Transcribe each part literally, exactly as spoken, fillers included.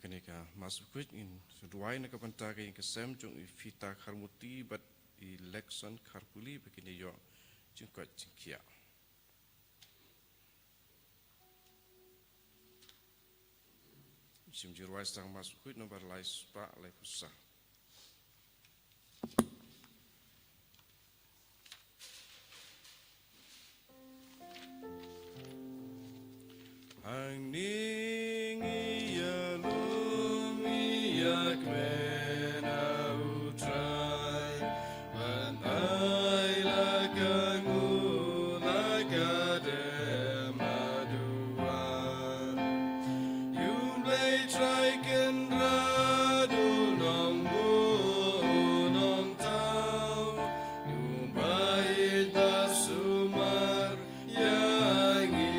Kane ka Mass Bakhuid ngin duwai na ka bynta ka ïing ka sem jong i Fita Kharmuti bad i Lekson Kharpuli ba kin ïoh jingkoit jingkhiah. Shim jingduwai sang Mass Bakhuid nombar lai spah lai phew saw. Hangne ngi ïalum ïakmen ha U Trai, ban ai la ka nguh la ka dem haduh wan. Ïa U Blei Trai Kynrad U Nongbuh U Nongthaw, U Blei ba sumar ïa ngi.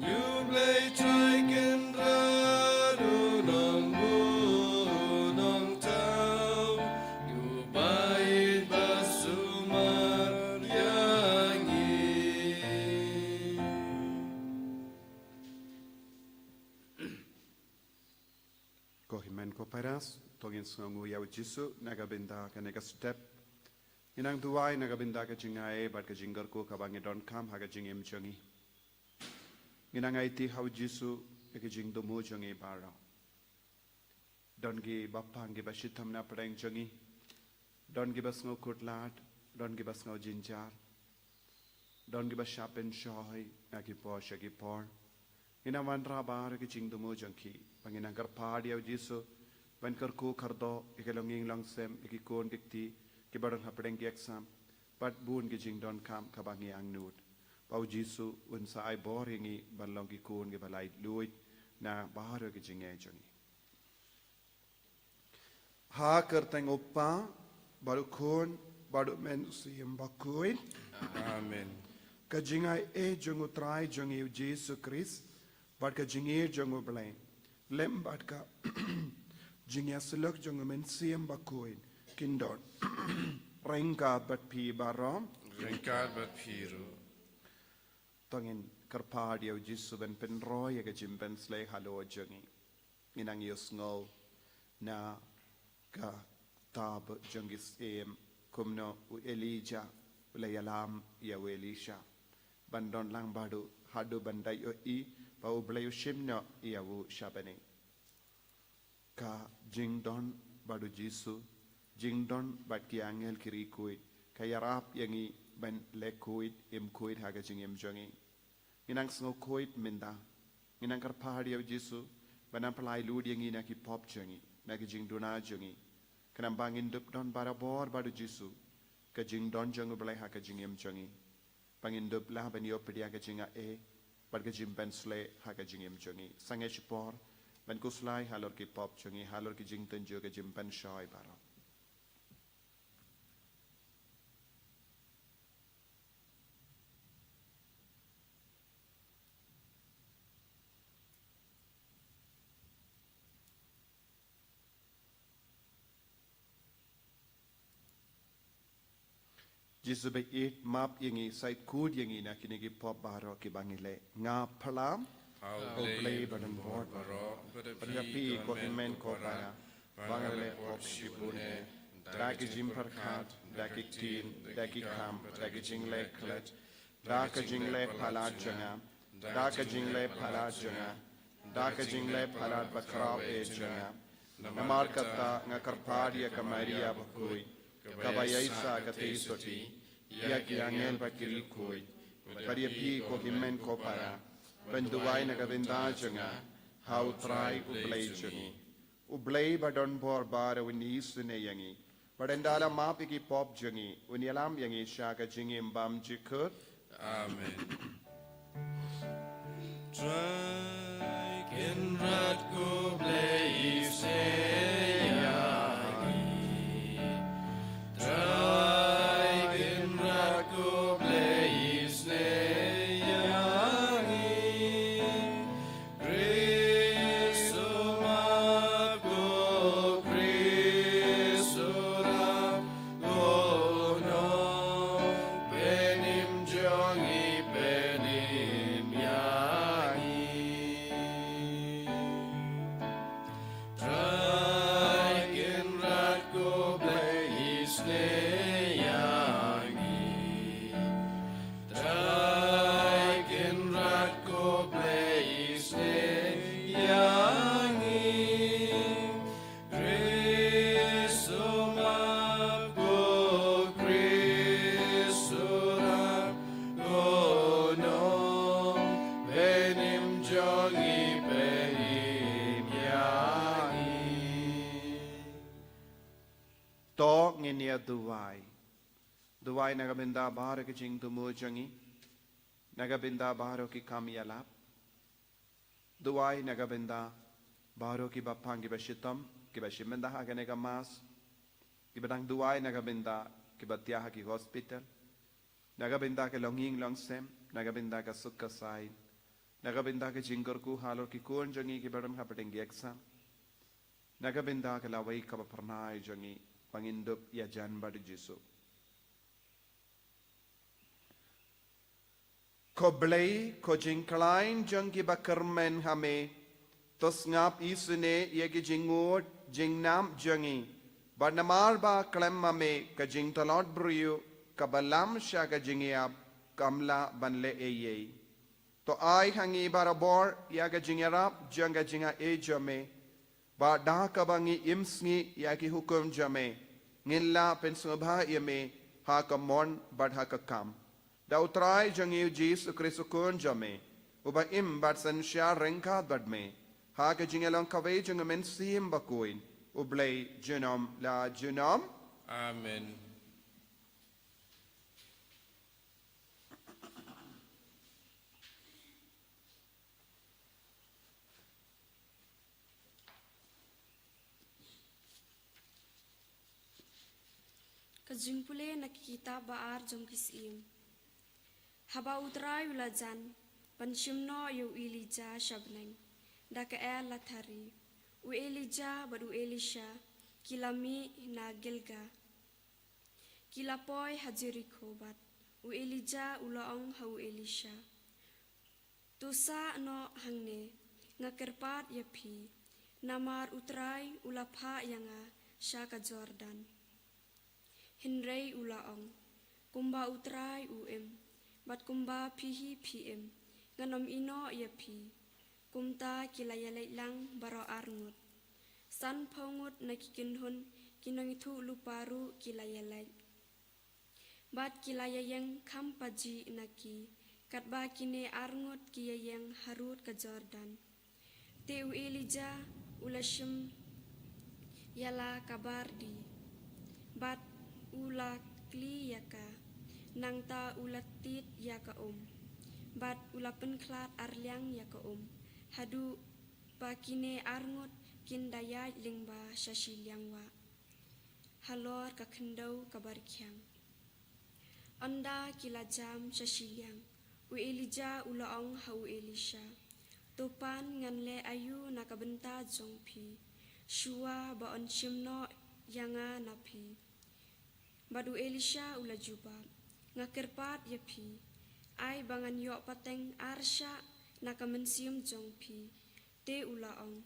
Ïa U Blei Trai Kynrad U Nongbuh U Nongthaw, U Blei ba sumar ïa ngi. Ko hynmen ko para, to ngin sngewnguh ïa U Jisu na ka bynta kane ka step. Ngin nang duwai na ka bynta ka jingai bad ka jingkyrkhu kaba ngi donkam ha ka jingim jong ngi. Ngin nang aiti ha U Jisu ïa ka jingthmu jong ngi baroh. Don kiba pang kiba shitom na pdeng jong ngi. Don kiba sngew khuslai, don kiba sngew jynjar. Don kiba shah pynshoi na ki por sha ki por. Ngin nang wanrah baroh ki jingthmu jong ki. Ba ngin nang kyrpad ïa U Jisu ban kyrkhu kyrdoh ïa ki longïing longsem, ïa ki khun ki kti kiba don hapdeng ki exam bad bun ki jingdonkam kaba ngi angnud. Ba U Jisu un sa ai bor ïa ngi ban long ki khun kiba laitluid na baroh ki jingeh jong ngi. Ha ka kyrteng U Kpa bad U Khun bad U Mynsiem Bakhuid. Amen. Ka jingaiei jong U Trai jong ngi U Jisu Khrist bad ka jingïeit jong U Blei lem bad ka jingïasyllok jong U Mynsiem Bakhuid kin don ryngkat bad phi baroh. Ryngkat bad phi ruh. To ngin kyrpad ïa U Jisu ban pynroi ïa ka jingpynshlei halor jong ngi. Ngin nang ïohsngew na ka kitab jong ki Syiem kumno u Elijah u la ïalam ïa u Elisha ban don lang bad u haduh ban da ïohi ba U Blei u shim noh ïa u sha bneng. Ka jingdon bad U Jisu, jingdon bad ki angel ki riewkhuid, ka ïarap ïa ngi ban leh khuid, im khuid ha ka jingim jong ngi. Ngin nang sngewkhuid mynta. Ngin nang kyrpad ïa U Jisu ban nang pyllait lut ïa ngi na ki pop jong ngi, na ki jingduna jong ngi. Khnang ba ngin dup don barabor bad U Jisu, ka jingdon jong U Blei ha ka jingim jong ngi. Ba ngin dup lah ban ïoh pdiang ka jingaiei bad ka jingpynshlei ha ka jingim jong ngi. Sangeh shipor ban khuslai halor ki pop jong ngi, halor ki jingtynjuh, ka jingpynshoi baroh. Jisu baieit, map ïa ngi, sait khuid ïa ngi na kine ki pop baroh kiba ngi leh. Nga phla ha U Blei badonbor baroh bad ha phi ko hynmen ko para ba nga leh pop shibun eh, da ki jingpyrkhat, da ki ktien, da ki kam, da ki jingleh klet, da ka jingleh palat jong nga, da ka jingleh palat jong nga, da ka jingleh palat bakhraw eh jong nga. Namar kata nga kyrpad ïa ka Maria bakhuid, kaba ïaishah katei sotti, ïa ki angel bad ki riewkhuid, bad ïa phi ko hynmen ko para, ban duwai na ka bynta jong nga ha U Trai U Blei jong ngi. U Blei badonbor baroh un isynei ïa ngi bad ynda la map ïa ki pop jong ngi, un ïalam ïa ngi sha ka jingim bymjukut. Amen. Trai Kynrad ko Blei isynei ïa ngi. Trai Kynrad ko Blei isynei ïa ngi. Khrist u map ko, Khrist u rap ko, nongpynim jong ngi, pynim ïa ngi. Duwai. Duwai na ka bynta baroh ki jingthmu jong ngi, na ka bynta baroh ki kam ïalap. Duwai na ka bynta baroh kiba pang kiba shitom, kiba shim bynta ha kane ka Mass, kiba dang duwai na ka bynta kiba thiah ha ki hospital, na ka bynta ki longïing longsem, na ka bynta ka suk ka saiñ, na ka bynta ki jingkyrkhu halor ki khun jong ngi kiba don hapdeng ki exam, na ka bynta ka lawei kaba phyrnai jong ngi, ba ngin dup ïajan bad u Jisu. Ko Blei, ko jingkhlaiñ jong kiba kyrmen ha me, to sngap isynei ïa ki jingngud jingnam jong ngi, bad namar ba khlem ma me ka jingtlot briew kaba lam sha ka jingïap kam lah ban leh ei ei. To ai ha ngi barabor ïa ka jingïarap jong ka jingaiei jong me, ba da kaba ngi im sngi ïa ki hukum jong me, ngin lah pynsngewbha ïa me ha ka mon bad ha ka kam. Da U Trai jong ngi U Jisu Khrist U Khun jong me, uba im bad synshar ryngkat bad me, ha ka jinglong kawei jong U Mynsiem Bakhuid, U Blei junom la junom. Amen. Ka jingpule na ki kitab ba ar jong ki Syiem. Haba U Trai u la jan ban shim noh ïa u Elijah sha bneng da ka el la thari, u Elijah bad u Elisha ki la mih na Gilgal. Ki la poi ha Jerikho bad u Elijah u la ong ha u Elisha, "To sah noh hangne, nga kyrpad ïa phi, namar U Trai u la phah ïa nga sha ka Jordan." Hynrei u la ong, "Kumba U Trai u im, bad kumba phi hi phi im, ngan ym ïehnoh ïa phi." Kumta ki la ïaleit lang baroh ar ngut. Sanphew ngut na ki kynhun ki nongïathuhlypa ruh ki la ïaleit, bad ki la ïaïeng kham pajih na ki, katba kine ar ngut ki ïaïeng harud ka Jordan. Te u Elijah u la shim ïa la ka bardi, bad u la kli ïa ka, nangta u la tied ïa ka um, bad u la pynkhlad arliang ïa ka um, haduh ba kine ar ngut kin da ïaid lyngba sha shiliang wah halor ka khyndew kaba rkhiang. Ynda ki la jam sha shiliang, u Elijah u la ong ha u Elisha, "To pan ngan leh aïu na ka bynta jong phi, shuwa ba yn shim noh ïa nga na phi?" Bad u Elisha u la jubab, "Nga kyrpad ïa phi, ai ba ngan ïoh pateng ar shah na ka mynsiem jong phi." Te u la ong,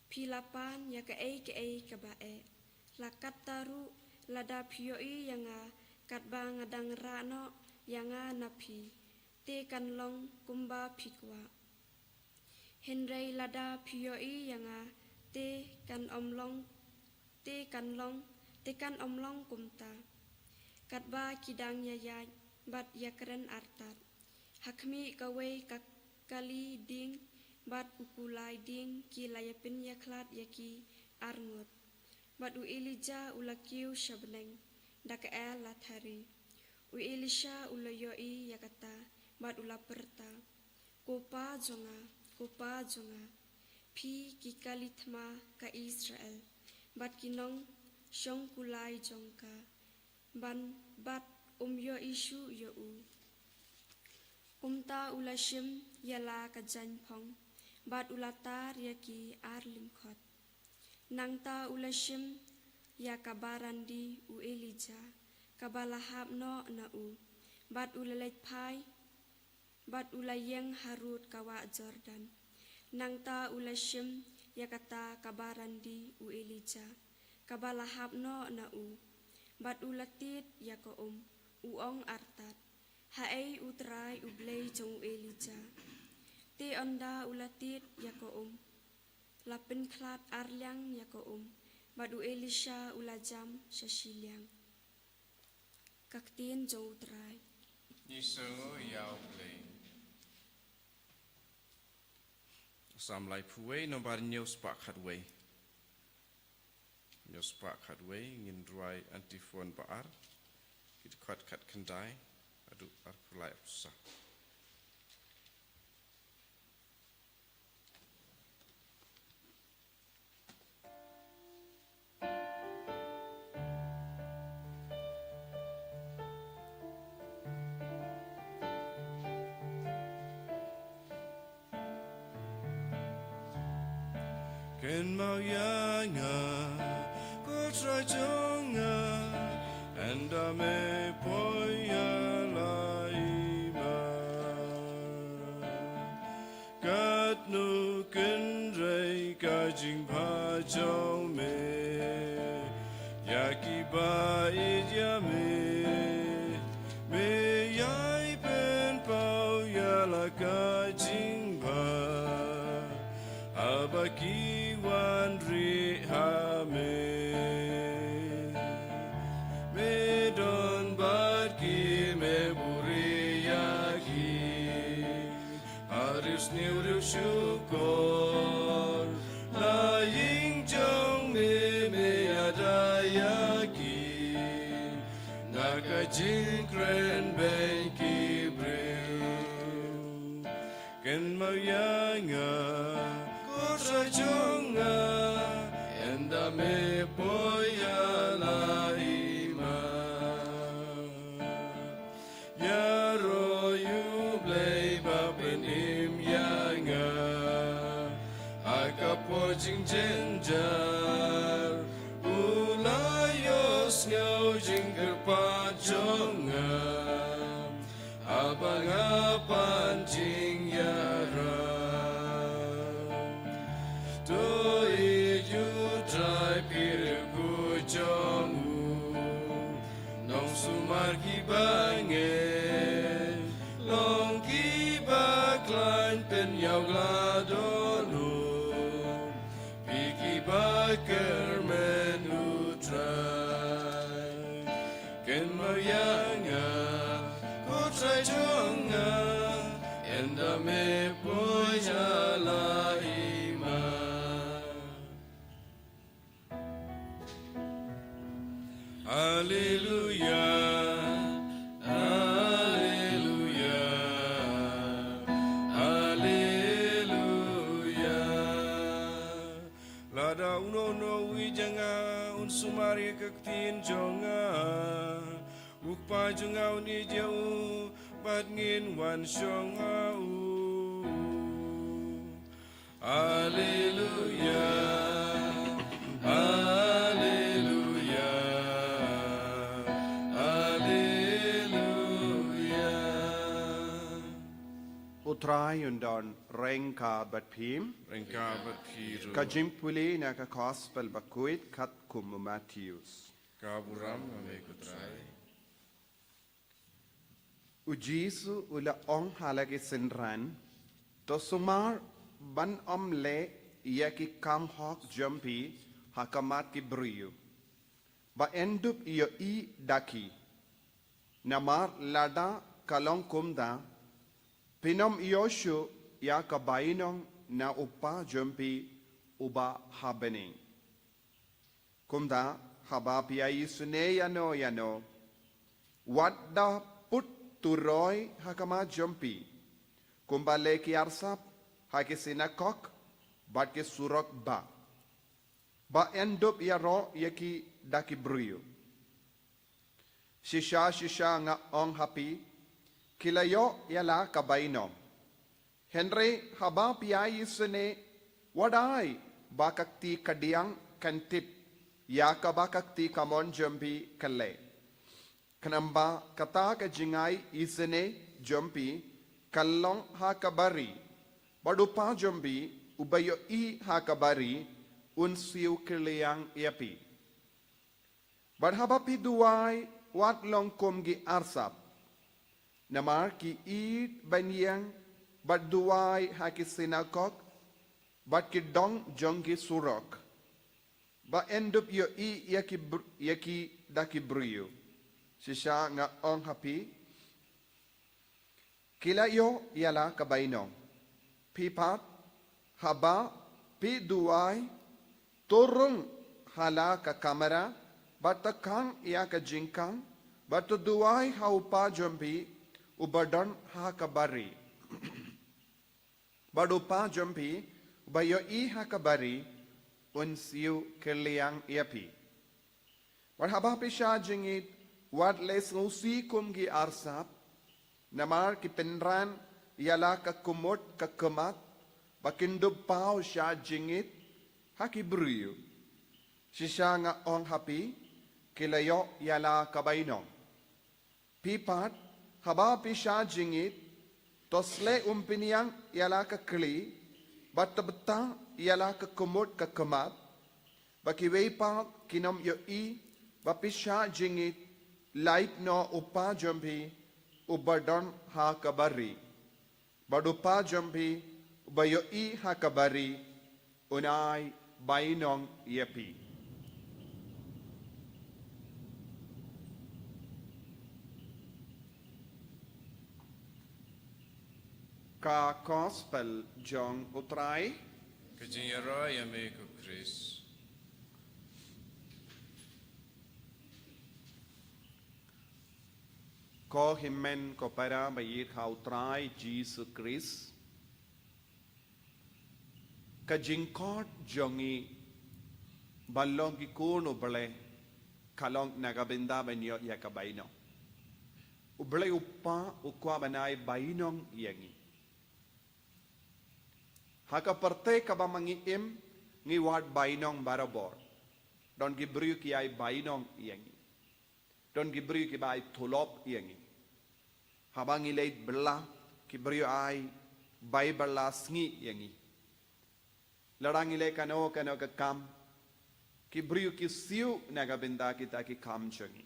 "Phi la pan ïa kaei kaei kaba eh. La katta ruh, lada phi ïohi ïa nga katba nga dang rah noh ïa nga na phi, te kan long kumba phi kwah. Hynrei lada phi ïohi ïa nga, te kan ym long, te kan long, te kan ym long kumta." Katba ki dang ïaïaid bad ïakren artat, ha khmih kawei ka kali dieng bad u kulai dieng ki la ïapynïakhlad ïa ki ar ngut. Bad u Elijah u la kiew sha bneng da ka el la thari. U Elisha u la ïohi ïa kata bad u la pyrta, "Ko Pa jong nga, ko Pa jong nga, phi ki kali thma ka Israel, bad ki nongshong kulai jong ka, ban bad um ïohi shuh ïa u." Kumta u la shim ïa la ka jaiñphong bad u la tar ïa ki ar lyngkhot. Nangta u la shim ïa ka barandi u Elijah, kaba la hap noh na u, bad u la leit phai, bad u la ïeng harud ka wah Jordan. Nangta u la shim ïa kata ka barandi u Elijah, kaba la hap noh na u, bad u la tied ïa ka um, u ong artat, "Haei U Trai U Blei jong u Elijah?" Te ynda u la tied ïa ka um, la pynkhlad arliang ïa ka um, bad u Elisha u la jam sha shiliang. Ka ktien jong U Trai. Ngi sngew ïa U Blei. Salm laiphew wei, nombar hynñiew spah khatwei. Hynñiew spah khatwei, ngin rwai antiphon ba ar, ki dkhot khatkhyndai haduh arphew lai, arphew saw. Kynmaw ïa nga, ko Trai jong nga, ynda me poi ïa la i man. Katno kynrei ka jingbha jong me ïa kiba ïeit ïa me. Me ïai pynpaw ïa la ka jingbha haba ki wan rieh ha me. Me don bad ki, me buhrieh ïa ki. Hynriew sniew hynriew shukor, la ïing jong me, me ïada ïa ki na ka jingkren beiñ ki briew. Kynmaw ïa nga, ko Trai jong nga, ynda me poi ïa la i man. Ïaroh ïa U Blei ba pynim ïa nga ha ka por jingjynjar. U la ïohsngew jingkyrpad jong nga haba nga pan jingïarap. To ïeit ïa U Trai, phi riew ko jong u. Nongsumar kiba ngeit, long kiba khlaiñ, pynïaw la dohnud, phi kiba kyrmen U Trai. Kynmaw ïa nga, ko Trai jong nga, ynda me poi ïa la i man. Haleluia, haleluia, haleluia. Lada uno uno u ïeit ïa nga un sumar ïa ka ktien jong nga, U Kpa jong nga un ïeit ïa u, bad ngin wan shong ha u. Haleluia, haleluia, haleluia. U Trai un don ryngkat bad phi. Ryngkat bad phi ruh. Ka jingpule na ka Gospel bakhuid katkum u Mathaios. Ka burom ïa me ko Trai. U Jisu u la ong ha la ki synran, to sumar ban ym leh ïa ki kam hok jong phi ha khmat ki briew, ba yn dup ïohi da ki. Namar lada ka long kumta, phin ym ïoh shuh ïa ka bainong na U Kpa jong phi uba ha bneng. Kumta, haba phi ïa isynei ïano ïano, wat da put turoi ha khmat jong phi, kumba leh ki arsap ha ki synagog bad ki surok bah, ba yn dup ïaroh ïa ki da ki briew. Shisha shisha nga ong ha phi, ki la ïoh ïa la ka bainong. Hynrei haba phi ïa isynei, wat ai ba ka kti kadiang kan tip ïa kaba ka kti kamon jong phi ka leh. Khnang ba kata ka jingai isynei jong phi kan long ha kaba ri, bad U Kpa jong phi uba ïohi ha kaba ri un siew kylliang ïa phi. Bad haba phi duwai, wat long kum ki arsap. Namar ki ïeit ban ïeng bad duwai ha ki synagog bad ki dong jong ki surok, ba yn dup ïohi ïa ki br-, ïa ki da ki briew. Shisha nga ong ha phi, ki la ïoh ïa la ka bainong. Phi pat, haba phi duwai, to rung ha la ka kamra, bad to khang ïa ka jingkhang, bad to duwai ha u Kpa jong phi, uba don ha kaba ri. Bad u Kpa jong phi, uba ïohi ha kaba ri, un siew kylliang ïa phi. Bad haba phi shah jingit, wat leh sngewsih kum ki arsap, namar ki pynran ïa la ka khmut ka khmat, ba kin dup paw shah jingit ha ki briew. Shisha nga ong ha phi, ki la ïoh ïa la ka bainong. Phi pat, haba phi shah jingit, to sleh umphniang ïa la ka khlieh, bad to btah ïa la ka khmut ka khmat, ba kiwei pat kin ym ïohi ba phi shah jingit, lait noh u Kpa jong phi, uba don ha kaba ri. Bad u Kpa jong phi, uba ïohi ha kaba ri, un ai bainong ïa phi. Ka Gospel jong u Trai. Ka jingïaroh ïa me ko Khrist. Ko hynmen ko para ba ïeit ha u Trai Jisu Khrist. Ka jingkhot jong ngi ban long ki khun u Blei, ka long na ka bynta ban ïoh ïa ka bainong. U Blei u Kpa u kwah ban ai bainong ïa ngi. Ha ka pyrthei kaba ma ngi im, ngi wad bainong barabor. Don ki briew ki ai bainong ïa ngi. Don ki briew kiba ai tulop ïa ngi. Haba ngi leit bylla, ki briew ai bai bylla sngi ïa ngi. Lada ngi leh kano kano ka kam, ki briew ki siew na ka bynta kita ki kam jong ngi.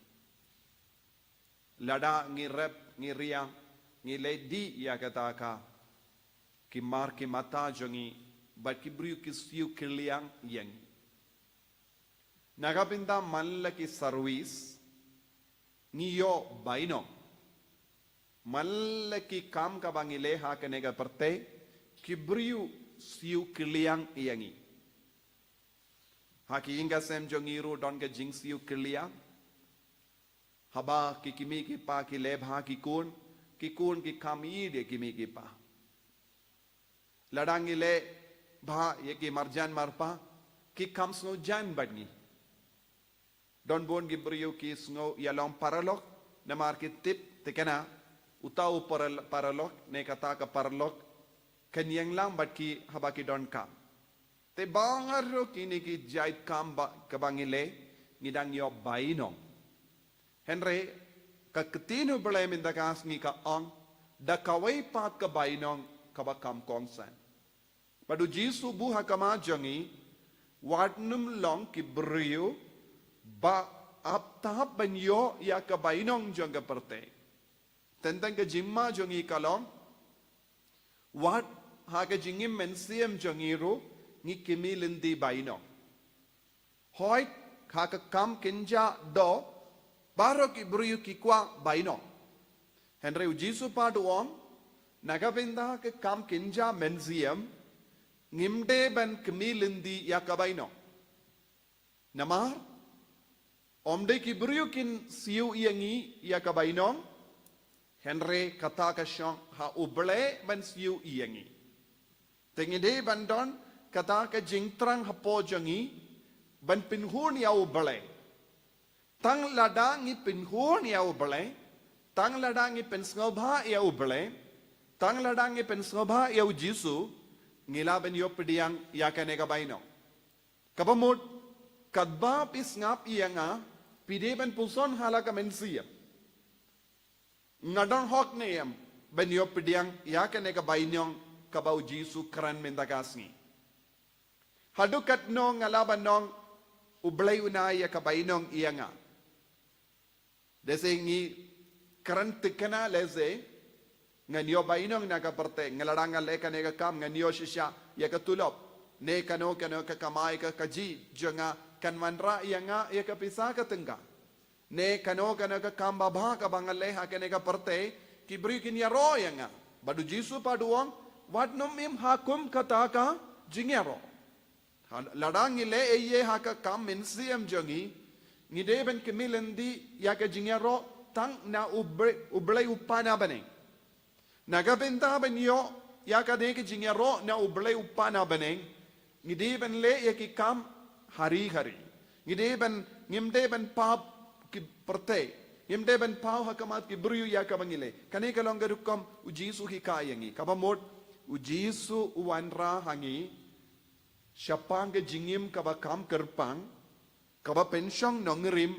Lada ngi rep, ngi riang, ngi leh dih ïa kata ka, ki mar ki mata jong ngi, bad ki briew ki siew kylliang ïa ngi. Na ka bynta man la ki service, ngi ïoh bainong. Man la ki kam kaba ngi leh ha kane ka pyrthei, ki briew siew kylliang ïa ngi. Ha ki ïing ka sem jong ngi ruh don ka jingsiew kylliang. Haba ki kmie ki kpa ki leh bha ki khun, ki khun ki kham ïeit ïa ki kmie ki kpa. Lada ngi leh bha ïa ki marjan marpa, ki kham sngewjan bad ngi. Don bun ki briew ki sngew ïalong paralok, namar ki tip thikna, uta u paral-, paralok, ne kata ka paralok, kan ïeng lang bad ki haba ki donkam. Te ba nga ruh kine ki jait kam ba, kaba ngi leh, ngi dang ïoh bainong. Hynrei, ka ktien u Blei mynta ka sngi ka ong, da kawei pat ka bainong kaba kham kongsan. Bad u Jisu buh ha khmat jong ngi, wat nym long ki briew ba ap tap ban ïoh ïa ka bainong jong ka pyrthei. Teng teng ka jingma jong ngi ka long, wat ha ka jingim mynsiem jong ngi ruh, ngi kmie lynti bainong. Hooid, ha ka kam kynja doh, baroh ki briew ki kwah bainong. Hynrei u Jisu pat u ong, na ka bynta ka kam kynja mynsiem, ngim dei ban kmie lynti ïa ka bainong. Namar, ym dei ki briew kin siew ïa ngi ïa ka bainong, hynrei kata ka shong ha u Blei ban siew ïa ngi. Te ngi dei ban don kata ka jingthrang hapoh jong ngi, ban pynhun ïa u Blei. Tang lada ngi pynhun ïa u Blei, tang lada ngi pynsngewbha ïa u Blei, tang lada ngi pynsngewbha ïa u Jisu, ngi lah ban ïoh pdiang ïa kane ka bainong. Kaba mut, katba phi sngap ïa nga, phi dei ban puson ha la ka mynsiem. Nga don hok ne em, ban ïoh pdiang ïa kane ka bainong kaba u Jisu kren mynta ka sngi. Haduh katno nga lah ban ong, u Blei un ai ïa ka bainong ïa nga. Lehse ngi kren thikna lehse, ngan ïoh bainong na ka pyrthei, nga lada nga leh kane ka kam, ngan ïoh shisha ïa ka tulop. Ne kano kano ka kamai ka kajih jong nga, kan wanrah ïa nga ïa ka pisa ka tyngka. Ne kano kano ka kam babha kaba nga leh ha kane ka pyrthei, ki briew kin ïaroh ïa nga. Bad u Jisu pat u ong, wat nym im ha kum kata ka jingïaroh. Lada ngi leh ei ei ha ka kam mynsiem jong ngi, ngi dei ban kyrmen lynti ïa ka jingïaroh tang na U Blei, U Blei u Pa na bneng. Na ka bynta ban ïoh ïa kane ka jingïaroh na U Blei u Pa na bneng, ngi dei ban leh ïa ki kam hari hari. Ngi dei ban, ngim dei ban paw ki pyrthei. Ngim dei ban paw ha khmat ki briew ïa kaba ngi leh. Kane ka long ka rukom U Jisu u hikai ïa ngi. Kaba mut U Jisu u wanrah ha ngi shaphang ka jingim kaba kham kyrpang, kaba pynshong nongrim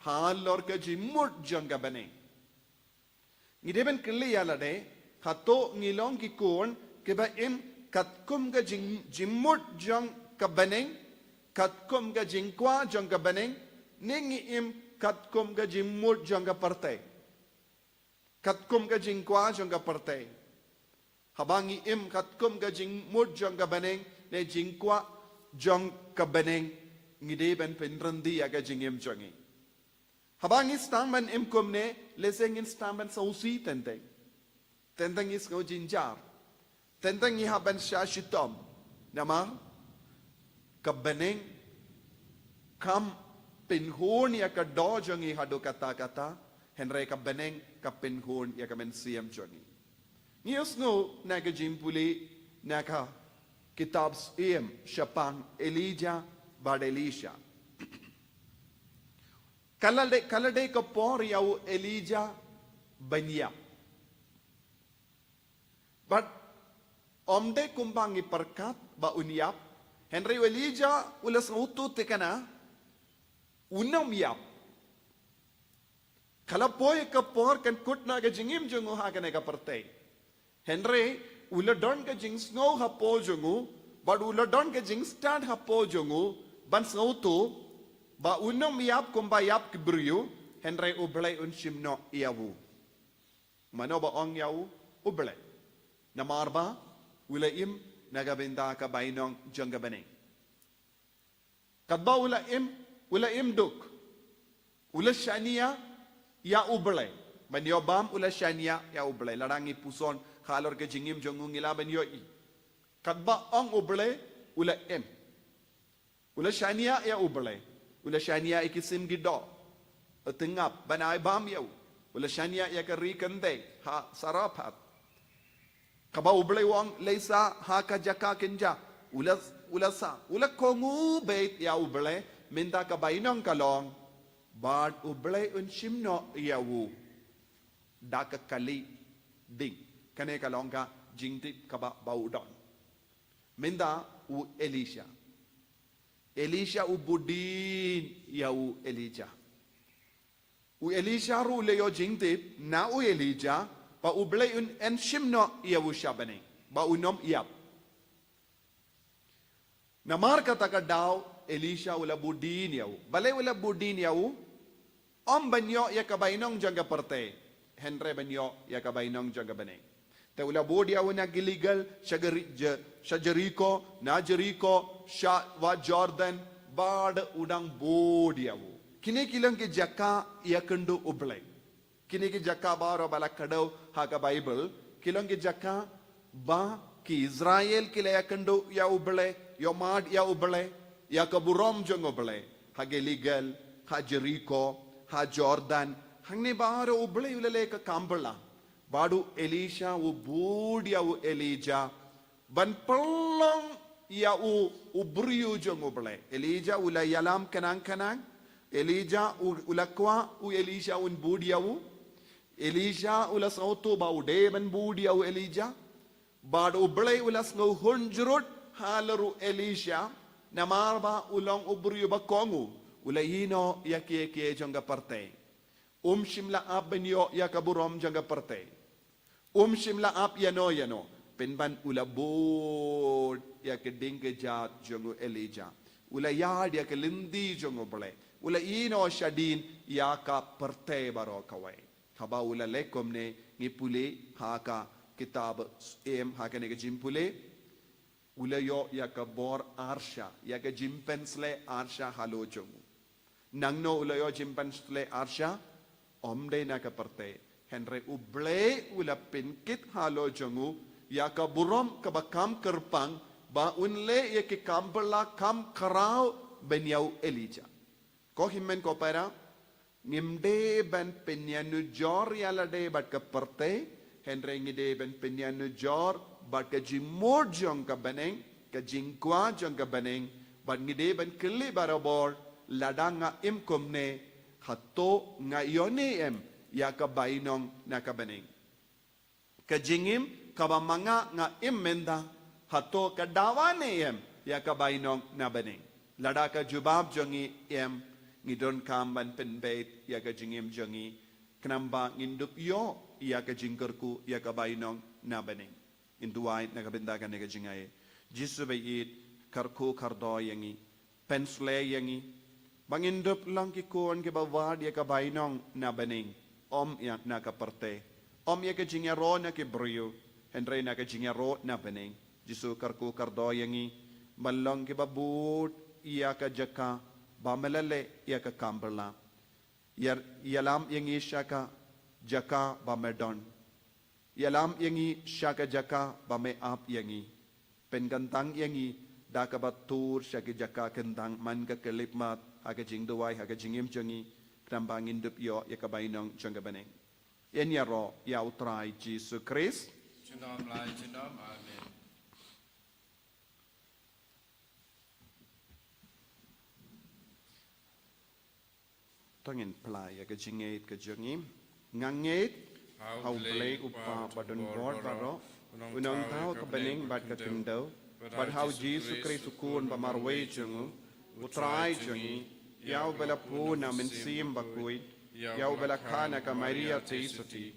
halor ka jingmut jong ka bneng. Ngi dei ban kylli ïa lade, hato ngi long ki khun kiba im katkum ka jing, jingmut jong ka bneng, katkum ka jingkwah jong ka bneng, ne ngi im katkum ka jingmut jong ka pyrthei? Katkum ka jingkwah jong ka pyrthei. Haba ngi im katkum ka jingmut jong ka bneng ne jingkwah jong ka bneng, ngi dei ban pynryndi ïa ka jingim jong ngi. Haba ngi sdang ban im kumne, lehse ngin sdang ban sngewsih teng teng. Teng teng ngi sngew jynjar. Teng teng ngi hap ban shah shitom. Namar ka bneng kam pynhun ïa ka doh jong ngi haduh katta katta, hynrei ka bneng ka pynhun ïa ka mynsiem jong ngi. Ngi ïohsngew na ka jingpule na ka kitab Syiem shaphang Elijah bad Elisha. Ka la dei, ka la dei ka por ïa u Elijah ban ïap. Bad ym dei kumba ngi pyrkhat ba un ïap, hynrei u Elijah u la sngewthuh thikna un ym ïap. Ka la poi ka por kan kut na ka jingim jong u ha kane ka pyrthei. Hynrei u la don ka jingsngew hapoh jong u, bad u la don ka jingstad hapoh jong u, ban sngewthuh ba un ym ïap kumba ïap ki briew, hynrei U Blei un shim noh ïa u. Mano ba ong ïa u? U Blei. Namar ba u la im na ka bynta ka bainong jong ka bneng. Katba u la im, u la im duk. U la shaniah ïa U Blei. Ban ïoh bam u la shaniah ïa U Blei. Lada ngi puson halor ka jingim jong u ngi lah ban ïohi. Katba ong U Blei, u la im. U la shaniah ïa U Blei. U la shaniah ïa ki sim ki doh. U tngap ban ai bam ïa u. U la shaniah ïa ka ri kynthei ha Sarephath. Kaba U Blei u ong leit sah ha ka jaka kynja, u la, u la sah, u la kohnguh beit ïa U Blei, mynta ka bainong ka long bad U Blei un shim noh ïa u da ka kali ding. Kane ka long ka jingtip kaba ba u don. Mynta u Elisha. Elisha u bud dien ïa u Elijah. U Elisha ruh u la ïoh jingtip na u Elijah ba U Blei un, un shim noh ïa u sha bneng, ba un ym ïap. Namar kata ka daw Elisha u la bud dien ïa u. Balei u la bud dien ïa u? Ym ban ïoh ïa ka bainong jong ka pyrthei, hynrei ban ïoh ïa ka bainong jong ka bneng. Te u la bud ïa u na Gilgal sha Geri-, Je-, sha Jeriko, na Jeriko sha wat Jordan, bad u dang bud ïa u. Kine ki long ki jaka ïakynduh U Blei. Kine ki jaka baroh ba la kdew ha ka Baibl, ki long ki jaka ba ki Israel ki la ïakynduh ïa U Blei, ïohmad ïa U Blei, ïa ka burom jong U Blei, ha Gilgal, ha Jeriko, ha Jordan, hangne baroh U Blei u la leh ka kam bylla. Bad u Elisha u bud ïa u Elijah ban pynlong ïa u, u briew jong U Blei. Elijah u la ïalam khnang khnang. Elijah u, u la kwah u Elisha un bud ïa u. Elijah u la sngewthuh ba u dei ban bud ïa u Elijah. Bad U Blei u la sngewhun jrut halor u Elisha, namar ba u long u briew ba kohnguh, u la ïehnoh ïa kiei kiei jong ka pyrthei. Um shym la ap ban ïoh ïa ka burom jong ka pyrthei. Um shym la ap ïano ïano. Pynban u la bud ïa ka ding ka jait jong u Elijah. U la ïaid ïa ka lynti jong U Blei. U la ïehnoh shadien ïa ka pyrthei baroh kawei. Haba u la leh kumne, ngi pule ha ka kitab Syiem, ha kane ka jingpule. U la ïoh ïa ka bor arsha, ïa ka jingpynshlei arsha halor jong u. Nangno u la ïoh jingpynshlei arsha? Ym dei na ka pyrthei. Hynrei U Blei u la pynkit halor jong u ïa ka burom kaba kham kyrpang, ba un leh ïa ki kam bylla kam khraw ban ïa u Elijah. Ko hynmen ko para, ngim dei ban pynïanujor ïa lade bad ka pyrthei, hynrei ngi dei ban pynïanujor bad ka jingmut jong ka bneng, ka jingkwah jong ka bneng, bad ngi dei ban kylli barabor, lada nga im kumne, hato nga ïoh ne em ïa ka bainong na ka bneng. Ka jingim kaba ma nga nga im mynta, hato ka dawa ne em ïa ka bainong na bneng. Lada ka jubab jong ngi em, ngi donkam ban pynbeit ïa ka jingim jong ngi, khnang ba ngin dup ïoh ïa ka jingkyrkhu ïa ka bainong na bneng. Ngin duwai na ka bynta kane ka jingai. Jisu ba ïeit, kyrkhu kyrdoh ïa ngi, pynsleh ïa ngi ba ngin dup long ki khun kiba wad ïa ka bainong na bneng, ym ïa na ka pyrthei, ym ïa ka jingïaroh na ki briew, hynrei na ka jingïaroh na bneng. Jisu kyrkhu kyrdoh ïa ngi ban long kiba bud ïa ka jaka ba me la leh ïa ka kam bylla. Ïa, ïalam ïa ngi sha ka jaka ba me don. Ïalam ïa ngi sha ka jaka ba me ap ïa ngi. Pynkyntang ïa ngi da kaba tur sha ka jaka kyntang man ka khyllipmat, ha ka jingduwai, ha ka jingim jong ngi, khnang ba ngin dup ïoh ïa ka bainong jong ka bneng. Yn ïaroh ïa U Trai Jisu Khrist. Junom la junom. Amen. To ngin plie ïa ka jingngeit ka jong ngi. Nga ngeit ha U Blei U Kpa ba don bor baroh, U nongthaw ka bneng bad ka khyndew, bad ha U Jisu Khrist U Khun ba marwei jong U, U Trai jong ngi, ïa uba la pun na U Mynsiem Bakhuid, ïa uba la kha na ka Maria Theisotti,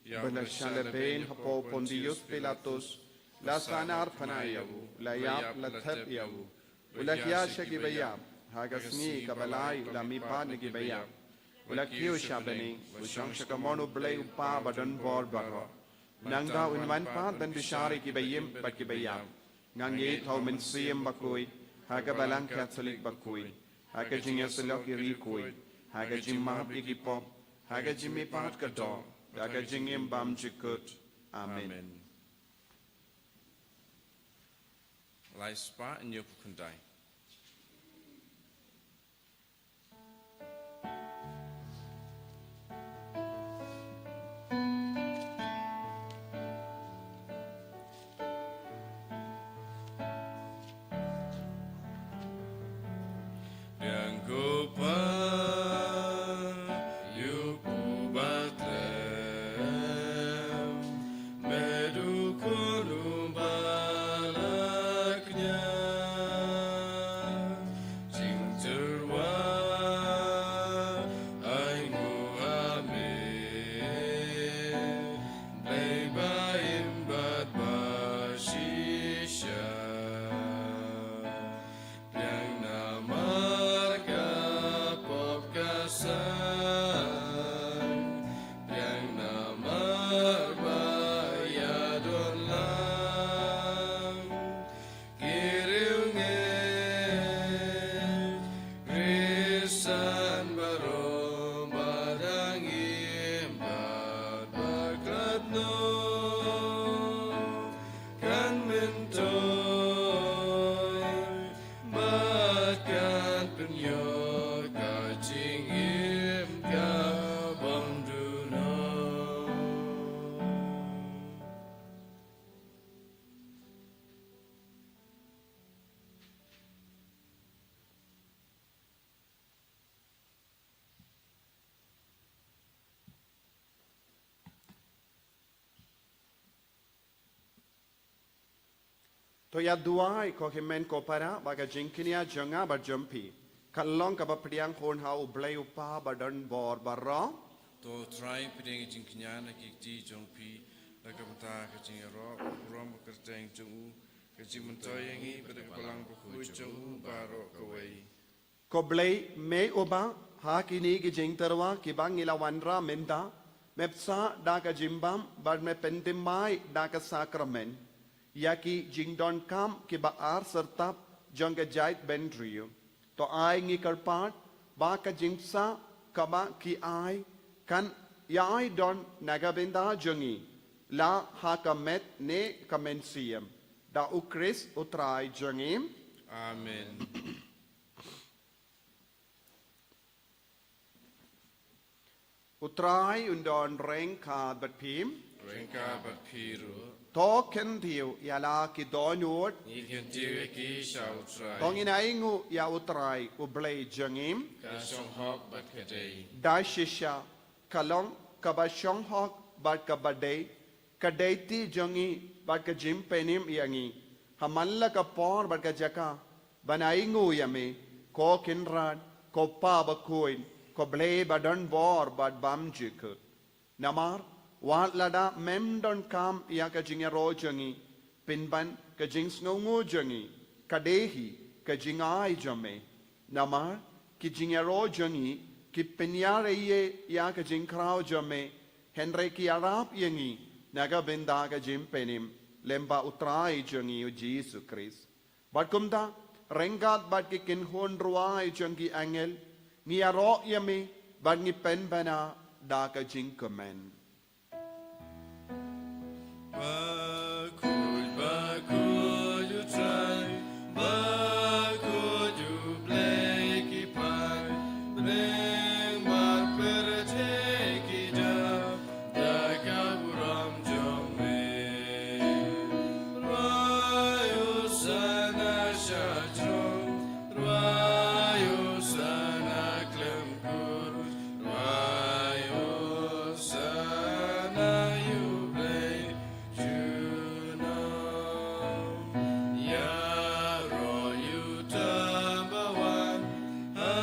ba la shah lehbeiñ hapoh Pontius Pilatus, la sahnarphna ïa u, la ïap, la thep ïa u, u la hiar sha kiba ïap, ha ka sngi kaba lai u la mihpat na kiba ïap, u la kiew sha bneng, u shong sha kamon U Blei U Kpa ba don bor baroh. Nangta un wan pat ban bishar ïa kiba im bad kiba ïap. Nga ngeit ha U Mynsiem Bakhuid, ha ka Balang Katholik bakhuid, ha ka jingïasyllok ïa ki riewkhuid, ha ka jingmap ïa ki pop, ha ka jingmihpat ka doh, ha ka jingim bymjukut. Amen. Amen. Lai spah hynñiew phew khyndai. Biang ko Pa, ïa u Batlem, me dukun u ba la kñia, jingtyrwa ai nguh ha me, Blei ba im bad ba shisha. Biang namar ka pop ka san, biang namar ba ïadon lang ki riewngeit, Khristan baroh ba dang im bad ba katno kan myntoi bad kan pynïoh ka jingim ka bymduna. To ïa duwai ko hynmen ko para ba ka jingkñia jong nga bad jong phi kan long kaba pdiang hun ha U Blei U Kpa ba don bor baroh. To Trai pdiang jingkñia na ki kti jong phi, na ka bynta ka jingïaroh, burom, ka kyrteng jong u, ka jingmyntoi ïa ngi bad ka balang bakhuid jong u baroh kawei. Ko Blei, me uba ha kine ki jingtyrwa kiba ngi la wanrah mynta, me pynshai da ka jingbam bad me pynthymmai da ka sakramen ïa ki jingdonkam kiba ar syrtap jong ka jaid bynriew. To ai ngi kyrpad ba ka jingpynshai kaba ki ai kan ïai don na ka bynta jong ngi, la ha ka met ne ka mynsiem, Da u Khrist u Trai jong ngi. Amen. U Trai un don ryngkat bad phi. Ryngkat bad phi ruh. To kyntiew ïa la ki dohnud. Ngi kyntiew ïa ki sha u Trai. To ngin ainguh ïa u Trai u Blei jong ngi. Ka shong hok bad ka dei. Da shisha, ka long kaba shong hok bad kaba dei, ka dei ti jong ngi bad ka jingpynim ïa ngi ha man la ka por bad ka jaka, ban ainguh ïa me, ko Kynrad, ko Pa bakhuid, ko Blei ba don bor bad bymjukut. Namar wat lada mem donkam ïa ka jingïaroh jong ngi, pynban ka jingsngewnguh jong ngi ka dei hi ka jingai jong me. Namar ki jingïaroh jong ngi ki pynïar ei ei ïa ka jingkhraw jong me, hynrei ki ïarap ïa ngi na ka bynta ka jingpynim lem bad u Trai jong ngi u Jisu Khrist. Bad kumta, ryngkat bad ki kynhun rwai jong ki angel, ngi ïaroh ïa me bad ngi pynbna da ka jingkmen. Bakhuid, bakhuid u Trai, bakhuid u Blei ki paid, bneng bad pyrthei ki dap da ka burom jong me. Rwai Hosana sha throne, rwai Hosana khlem kut, rwai Hosana ïa u Blei junom. Ïaroh ïa uta ba wan ha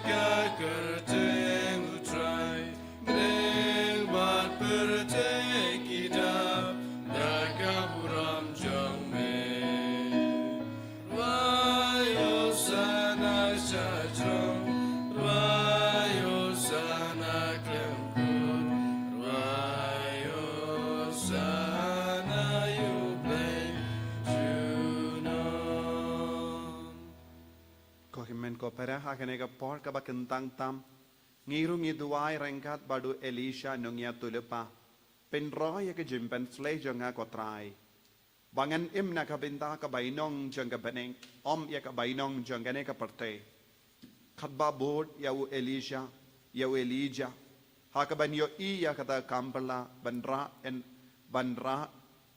ka kyrteng u Trai, bneng bad pyrthei ki dap da ka burom jong me. Rwai Hosana sha throne, rwai Hosana khlem kut, rwai Hosana ïa u Blei junom. Ko hynmen ko para, ha kane ka por kaba kyntang tam, ngi ruh ngi duwai ryngkat bad u Elisha nongïathuhlypa. Pynroi ïa ka jingpynshlei jong nga ko Trai, ba ngan im na ka bynta ka bainong jong ka bneng, ym ïa ka bainong jong kane ka pyrthei. Katba bud ïa u Elisha, ïa u Elijah, ha kaban ïohi ïa kata ka kam pyrla ban rah, ban rah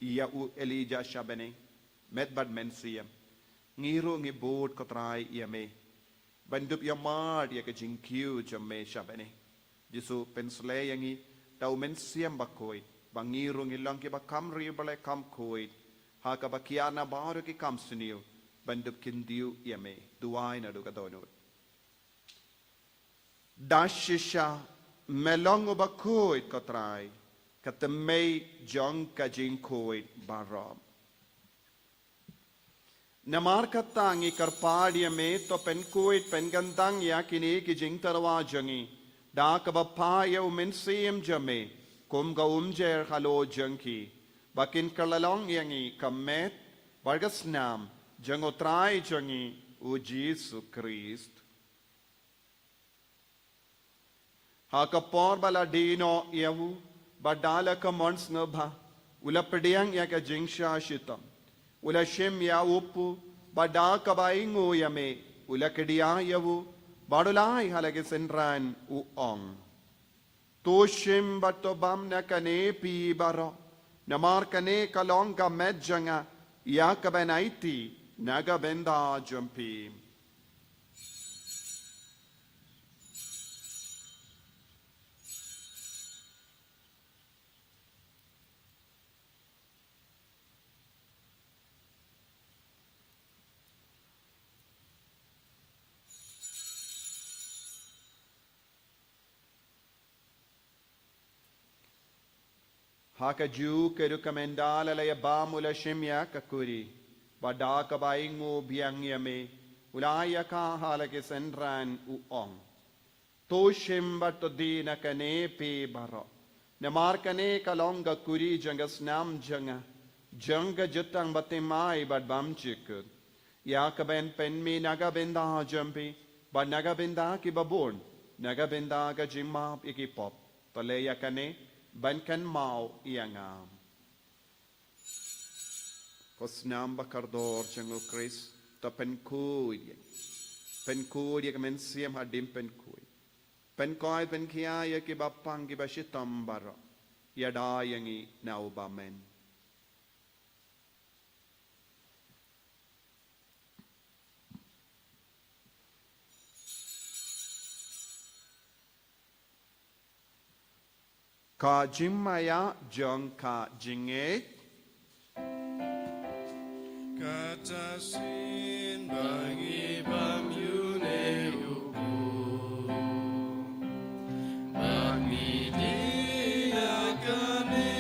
ïa u Elijah sha bneng, met bad mynsiem, ngi ruh ngi bud ko Trai ïa me ban dup ïa mad ïa ka jingkiew jong me sha bneng. Jisu, pynshlei ïa ngi da u Mynsiem Bakhuid, ba ngi ruh ngi long kiba kham riewblei kham khuid ha kaba kiar na baroh ki kam sniew, ban dup kyntiew ïa me. Duwai naduh ka dohnud. Da shisha, me long uba khuid ko Trai, ka thymmei jong ka jingkhuid baroh. Namar kata ngi kyrpad ïa me, to pynkhuid pynkyntang ïa kine ki jingtyrwa jong ngi da kaba phah ïa u Mynsiem jong me kum ka umjer halor jong ki, ba kin kylla long ïa ngi ka met bad ka snam jong u Trai jong ngi u Jisu Khrist. Ha ka por ba la die noh ïa u, bad da la ka mon sngewbha, u la pdiang ïa ka jingshah shitom, u la shim ïa u pu, bad da kaba ainguh ïa me, u la kdiah ïa u, bad u la ai ha la ki synran, u ong: To shim bad to bam na kane phi baroh, namar kane ka long ka met jong nga ïa kaban aiti na ka bynta jong phi. Ha kajuh ka duk ka mynta la la ïa bam u la shim ïa ka kuri, bad da kaba ainguh biang ïa me, u la ai ïa ka ha la ki synran, u ong: To shim bad to die na kane phi baroh, namar kane ka long ka kuri jong ka snam jong nga, jong ka jutang bathymmai bad bymjukut, ïa kaban pynmih na ka bynta jong phi bad na ka bynta kiba bun, na ka bynta ka jingmap ïa ki pop. To leh ïa kane ban kynmaw ïa nga. Ko snam ba kordor jong u Khrist, to pynkhuid ïa ngi. Pynkhuid ïa ka mynsiem hadien pynkhuid. Pynkhuid pynkhia ïa kiba pang kiba shitom baroh. Ïada ïa ngi na u bymman. Ka jingmaïa jong ka jingngeit. Kata shisien ba ngi bam ïa une u briew, ba ngi die ïa kane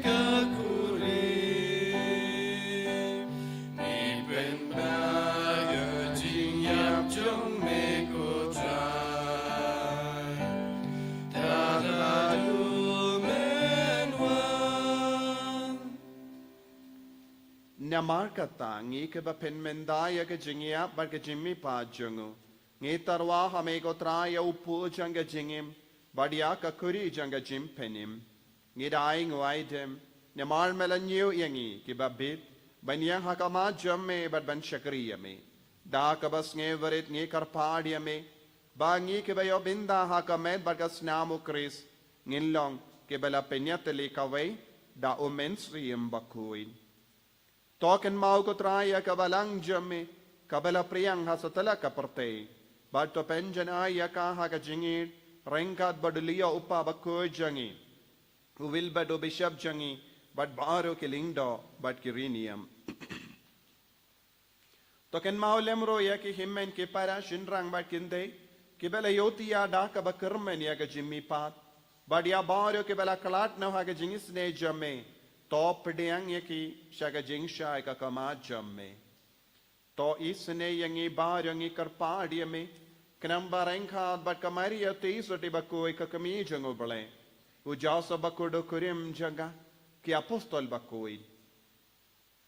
ka kurim. Ngi pynbna ïa ka jingïap jong me ko Trai. Tad haduh men wan. Namar kata ngi kiba pynmynda ïa ka jingïap bad ka jingmihpat jong u, ngi tyrwa ha me ko Trai ïa u pud jong ka jingim bad ïa ka kuri jong ka jingpynim. Ngi da ainguh aidem namar me la ñiew ïa ngi kiba bit ban ïeng ha khmat jong me bad ban shakri ïa me. Da kaba sngewrit ngi kyrpad ïa me ba ngi kiba ïoh bynta ha ka met bad ka snam u Khrist ngin long kiba la pynïatylli kawei da u Mynsiem Bakhuid. To kynmaw ko Trai ïa ka balang jong me kaba la phriang ha satlak ka pyrthei, bad to pynjanai ïa ka ha ka jingïeit ryngkat bad u Leo u Kpa Bakhuid jong ngi, u Wilbert u Bishop jong ngi, bad baroh ki lyngdoh bad ki riewniam. To kynmaw lem ruh ïa ki hynmen ki para shynrang bad kynthei kiba la ïohi ïa da kaba kyrmen ïa ka jingmihpat, bad ïa baroh kiba la khlad noh ha ka jingisynei jong me. To pdiang ïa ki sha ka jingshai ka khmat jong me. To isynei ïa ngi baroh, ngi kyrpad ïa me, khnang ba ryngkat bad ka Maria Theisotti Bakhuid ka kmie jong u Blei, u Joseph Bakhuid u kurim jong ka, ki apostol bakhuid,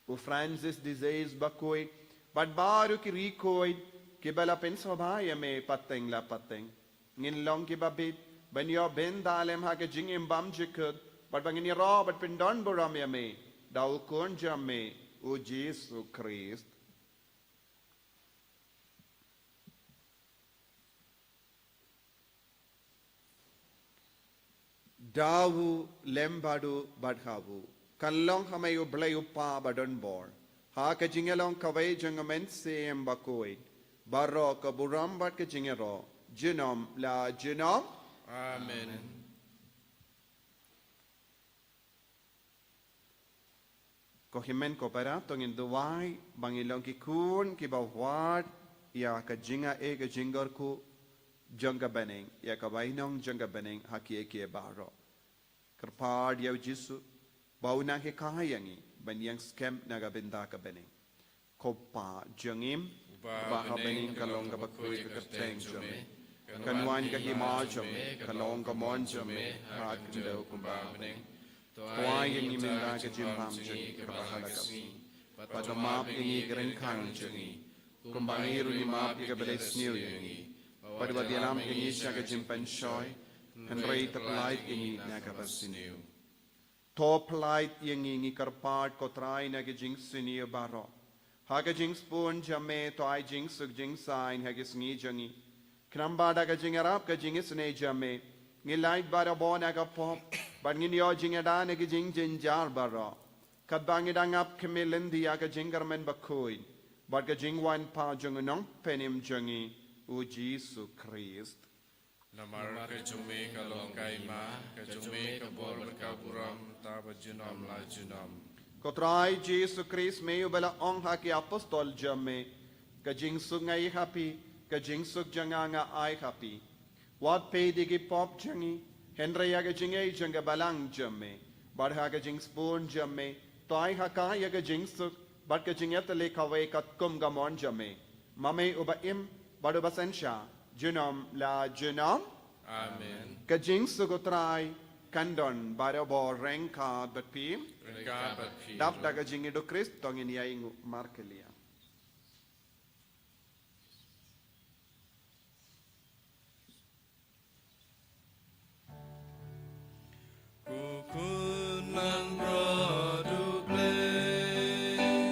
u Francis de Sales Bakhuid, bad baroh ki riewkhuid kiba la pynsngewbha ïa me pateng la pateng, ngin long kiba bit ban ïoh bynta lem ha ka jingim bymjukut, bad ba ngin ïaroh bad pyndonburom ïa me da u Khun jong me, u Jisu Khrist. Da u lem bad u bad ha u, kan long ha me u Blei u Kpa badonbor, ha ka jingïalong kawei jong u Mynsiem Bakhuid, baroh ka burom bad ka jingïaroh, junom la junom. Amen. Ko hynmen ko para, to ngin duwai ba ngin long ki khun kiba wad ïa ka jingaiei ka jingkyrkhu jong ka bneng, ïa ka bainong jong ka bneng ha kiei kiei baroh. Kyrpad ïa u Jisu ba un nang hikai ïa ngi ban ïeng skhem na ka bynta ka bneng. Ko Pa jong ngi uba ha bneng, ka long kaba khuid ka kyrteng jong me. Kan wan ka hima jong me, kan long ka mon jong me ha khyndew kumba ha bneng. To ai ïa ngi mynta ka jingbam jong ngi kaba ha la ka sngi. Bad to map ïa ngi ki ryngkang jong ngi, kumba ngi ruh ngi map ïa kiba leh sniew ïa ngi. Bad wat ïalam ïa ngi sha ka jingpynshoi, hynrei to pyllait ïa ngi na kaba sniew. To pyllait ïa ngi, ngi kyrpad ko Trai, na ki jingsniew baroh. Ha ka jingsbun jong me to ai jingsuk jingsaiñ ha ki sngi jong ngi, khnang ba da ka jingïarap ka jingisynei jong me ngin lait barabor na ka pop bad ngin ïoh jingïada na ki jingjynjar baroh, katba ngi dang ap khmih lynti ïa ka jingkyrmen bakhuid bad ka jingwan pat jong u Nongpynim jong ngi, u Jisu Khrist. Namar ka jong me ka long ka hima, ka jong me ka bor bad ka burom, mynta bad junom la junom. Ko Trai Jisu Khrist, me uba la ong ha ki apostol jong me, ka jingsuk nga ai ha phi, ka jingsuk jong nga nga ai ha phi. Wat peit ïa ki pop jong ngi, hynrei ïa ka jingaiei jong ka balang jong me. Bad ha ka jingsbun jong me to ai ha ka ïa ka jingsuk bad ka jingïatylli kawei katkum ka mon jong me. Ma me uba im bad uba synshar junom la junom. Amen. Ka jingsuk u Trai kan don barabor ryngkat bad phi. Ryngkat bad phi. Dap da ka jingïeit u Khrist to ngin ïainguh markylliang. Ko Khun Nongbud U Blei.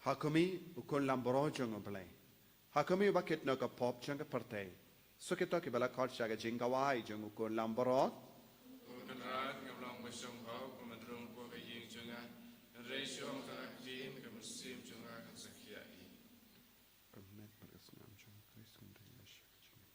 Ha khmih, u khun lambaroh jong U Blei. Ha khmih, uba kit noh ka pop jong ka pyrthei. Sa kito kiba la khot sha ka jingkawai jong u khun lambaroh. Ko Kynrad, ngam long ba shong hok, ba mad rung hapoh ka ïing jong nga. Hynrei shu ong tang ha ka ktien, ka mynsiem jong nga kan sa khih ïa i. Ka met bad ka snam jong U Khrist kan ri ïa sha ka jingim.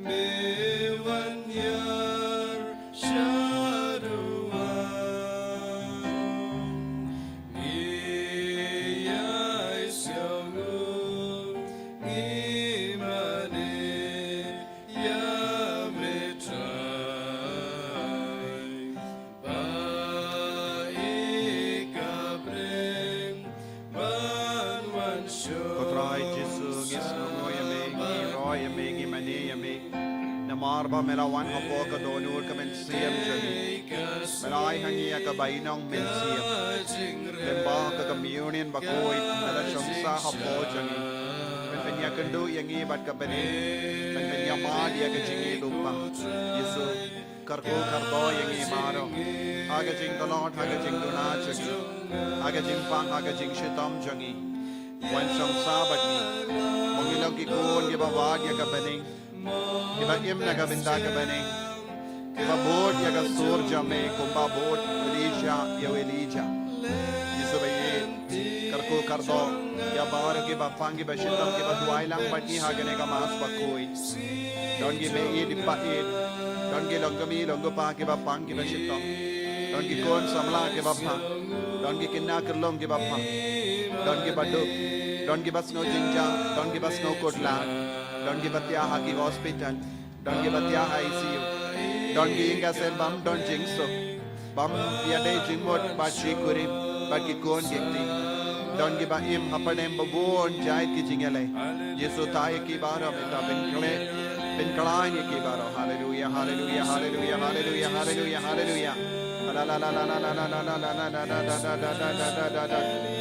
Me wan ïar shaduh, ngi ïai sngewthuh, ngi mane ïa me Trai. Ba i ka briew ban wan shuh. Ko Trai Jisu, ngi sngewnguh ïa me, ngi ïaroh ïa me, ngi mane ïa me. Namar ba me la wan hapoh ka dohnud ka mynsiem jong ngi. Me la ai ha ngi ïa ka bainong mynsiem. Lyngba ka Communion bakhuid, me la shong sah hapoh jong ngi. Men pynïakynduh ïa ngi bad ka bneng. Men pynïamad ïa ka jingïeit lypa. Jisu, kyrkhu kyrdoh ïa ngi baroh. Ha ka jingtlot, ha ka jingduna jong ngi. Ha ka jingpang, ha ka jingshitom jong ngi. Wan shong sah bad ngi. Ba ngin long ki khun kiba wad ïa ka bneng. Kiba im na ka bynta ka bneng. Kiba bud ïa ka sur jong me kumba bud u Elisha ïa u Elijah. Jisu ba ïeit, kyrkhu kyrdoh ïa baroh kiba pang kiba shitom kiba duwai lang bad ngi ha kane ka Mass bakhuid. Don ki mei ïeit ki pa ïeit. Don ki long kmie long kpa kiba pang kiba shitom. Don ki khun samla kiba bha. Don ki khynnah khyllung kiba bha. Don kiba duk. Don kiba sngew jingjia. Don kiba sngew khuslai. Don kiba thiah ha ki hospital. Don kiba thiah ha I C U. Don ki ïing ki sem bym don jingsuk. Bym ïadei jingmut bad shi kurim bad ki khun ki kti. Don kiba im hapdeng ba bun jait ki jingïaleh. Jisu, thaw ïa ki baroh, mynta pynkhlaiñ, pynkhlaiñ ïa ki baroh. Haleluia, haleluia, haleluia, haleluia, haleluia, haleluia.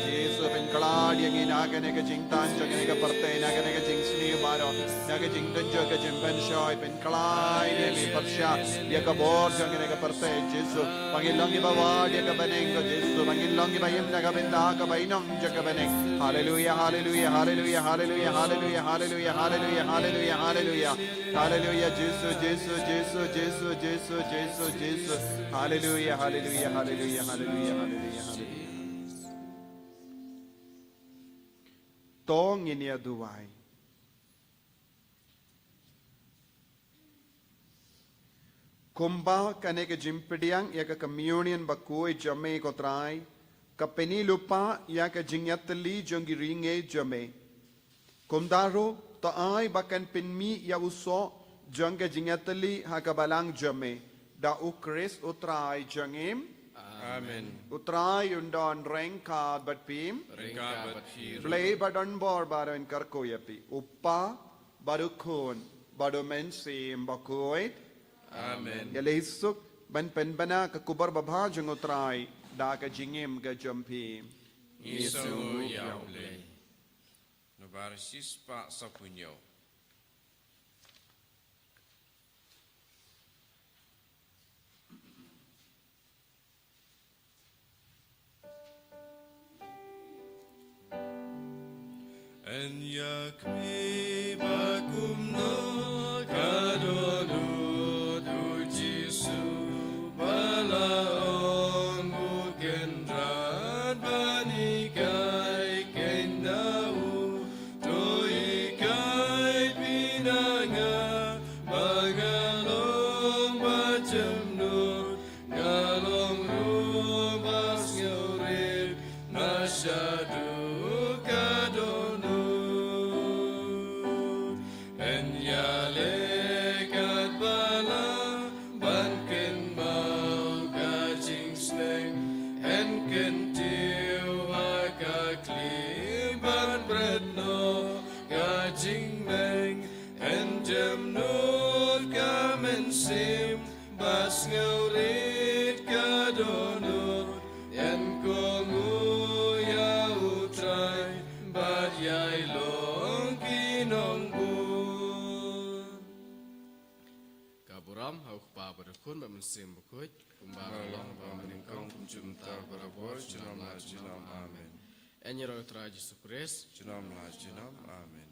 Jisu, pynkhlaiñ ïa ngi na kane ka jingthan jong kane ka pyrthei, na kane ka jingsniew baroh, na ka jingtynjuh ka jingpynshoi, pynkhlaiñ ïa ngi pyrshah ïa ka bor jong kane ka pyrthei, Jisu. Ba ngin long kiba wad ïa ka bneng ko Jisu, ba ngin long kiba im na ka bynta ka bainong jong ka bneng. Haleluia, haleluia, haleluia, haleluia, haleluia, haleluia, haleluia, haleluia, haleluia. Haleluia, Jisu, Jisu, Jisu, Jisu, Jisu, Jisu. Haleluia, haleluia, haleluia, haleluia, haleluia, haleluia. To ngin ïa duwai. Kumba kane ka jingpdiang ïa ka communion bakhuid jong me ko Trai, ka pyni lypa ïa ka jingïatylli jong ki riewngeit jong me. Kumta ruh, to ai ba kan pynmih ïa u soh jong ka jingïatylli ha ka balang jong me. Da U Khrist U Trai jong ngi. Amen. U Trai un don ryngkat bad phi. Ryngkat bad phi ruh. Blei ba don bor baroh un kyrkhu ïa phi. U Kpa, bad U Khun, bad U Mynsiem Bakhuid. Amen. Ïaleh suk ban pynbna ka khubor babha jong U Trai da ka jingim ka jong phi. Ngi sngewnguh ïa U Blei. Nombar shispah saphew hynñiew. Yn ïa khmih ba kumno ka dohnud U Jisu ba la ong, U Kynrad, ban hikai kein da u, to hikai phi na nga ba nga long ba jemnud, nga long ruh ba sngewrit na shaduh ka dohnud. Yn ïaleh katba lah ban kynmaw ka jingsneng, yn kyntiew ha ka khlieh ban bret noh ka jingmeng, yn jemnud ka mynsiem ba sngewrit ka dohnud, yn kohnguh ïa U Trai bad ïai long ki nongbud. Ka burom ha U Kpa bad U Khun bad U Mynsiem Bakhuid, kumba la long ba mynnyngkong, kumjuh mynta, barabor, junom la junom. Amen. Yn ïaroh ïa U Trai Jisu Khrist. Junom la junom. Amen.